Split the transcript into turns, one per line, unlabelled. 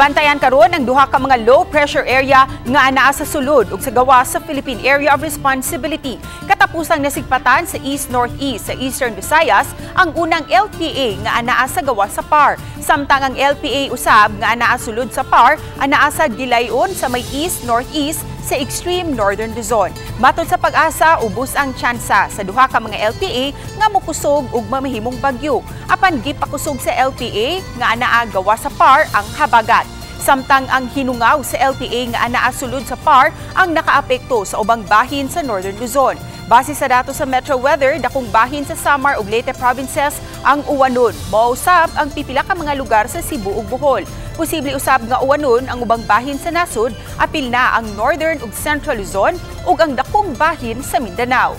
Gibantayan karon ang duha ka mga low pressure area nga anaa sa sulod ug sa gawas sa Philippine Area of Responsibility. Katapusang nasigpatan sa east northeast sa Eastern Visayas ang unang LPA nga anaa sa gawas sa PAR. Samtang ang LPA usab nga anaa sulod sa PAR anaa sa gilayon sa may east northeast sa extreme northern Luzon. Matod sa PAGASA, ubos ang tsansa sa duha ka mga LPA nga mokusog ug mamahimong bagyo. Apan gipakusog sa LPA nga anaa gawas sa PAR ang habagat. Samtang ang hinungaw sa LPA nga anaa sulod sa PAR ang nakaapekto sa ubang bahin sa Northern Luzon. Base sa datos sa Metro Weather, dakong bahin sa Samar ug Leyte provinces ang uwanon. Mao usab ang pipila ka mga lugar sa Cebu ug Bohol. Posible usab nga uwanon ang ubang bahin sa nasod, apil na ang Northern ug Central Luzon ug ang dakong bahin sa Mindanao.